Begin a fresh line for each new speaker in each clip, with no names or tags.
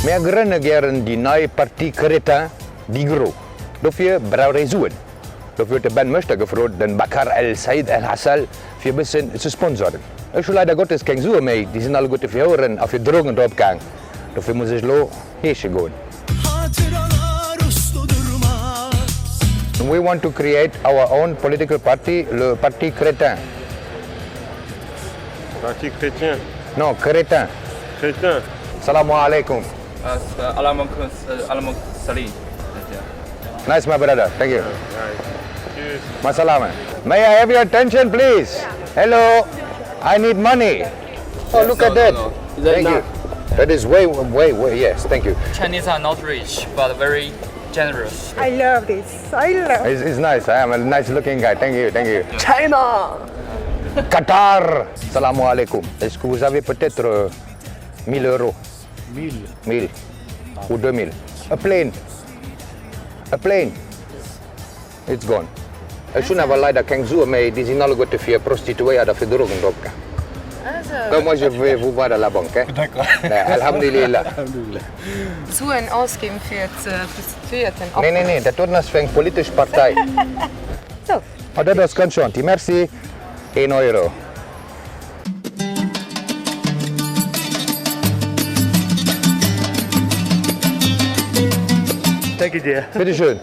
Mär grënne gären déi nei Parti Crétin déi Gro. Dofir brauch ee Suen. Dofir huet de Ben Möchter gefrot, den Bakar El Said El Hassal fir e bëssen ze sponsoren. Ech hu leider Gottes keng Sue méi, déi sinn alleguerte fir Houeren a fir Drogen drop gaang. Dofir muss ech lo heesche goen. We want to create our own political party, le Parti Crétin.
Parti Chrétien?
Non, Crétin.
Crétin.
Salamu alaikum. Nice my brother, thank you. Masalama. May I have your attention please? Hello, I need money. Oh, look at that. Thank you. That is way, way, way, yes, thank you.
Chinese are not rich, but very generous.
I love this. I love.
It's, it's nice. I am a nice looking guy. Thank you, thank you.
China!
Qatar! Salam alaikum. Est-ce que vous avez peut-être euh, 1000 euros
1000
1000 ou 2000 A plane. A plane. It's gone. Ech hunn awer leider keng Sue méi, déi sinn alleguerte fir Prostituéiert a fir Drogen dropgaang. Donc moi je vais vous voir à la banque, hein.
D'accord.
Alhamdulillah.
Alhamdulillah.
Suen ausginn fir d'Prostituéierten
Nee, nee, nee, dat doten ass fir eng politesch Partei.
Sou.
Oh, dat ass ganz gentil. Merci. Een Euro.
Danke dir.
Bitte schön.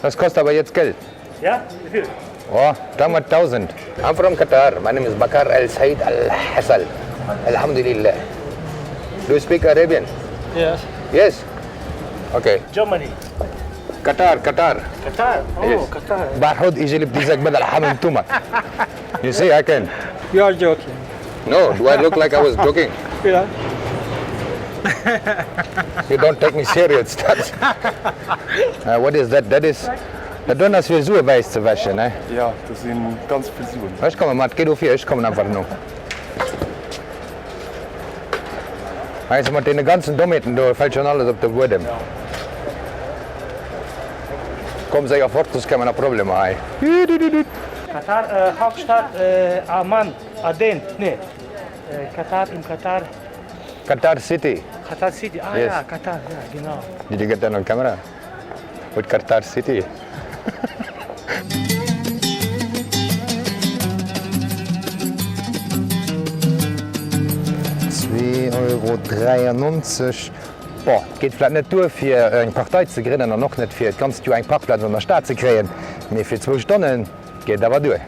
Das kostet aber jetzt Geld.
Ja? Wie viel?
Oh, sagen wir 1000. I'm from Qatar. My name is Bakar El Said Al Hassal. Alhamdulillah. Do you speak Arabian?
Yes.
Yes. Okay.
Germany.
Qatar, Qatar.
Qatar? Oh,
Yes.
Qatar.
باحوض ايجي بتيزك بدل حمل تومك. You see, I can.
You are joking.
No, do I look like I was joking?
Yeah.
You don't take me serious. That's, uh, what is that? That is. Dat doen ass fir Sue wäiss ze wäschen, ne?
Ja, dat si ganz vill Suen.
Ech komme mat, géi du vir, ech kommen einfach no. Also mat deene ganzen Dommheeten do fält schon alles op de Buedem. Komm séier fort, soss kréie mer nach Problemer hei.
Katar, äh, Hauptstadt äh, Amman, Aden, nee. Äh, Katar, im Katar.
Qatar City.
Qatar City, ah
Yes.
ja, Katar, ja, genau.
Did you get that on camera? With Qatar City. Euro 93. Boah, geet vläit net duer fir eng Partei ze grënnen an och net fir d'ganzt Joer eng Parkplaz an der Stad ze kréien, mee fir zwou Stonne geet et awer duer.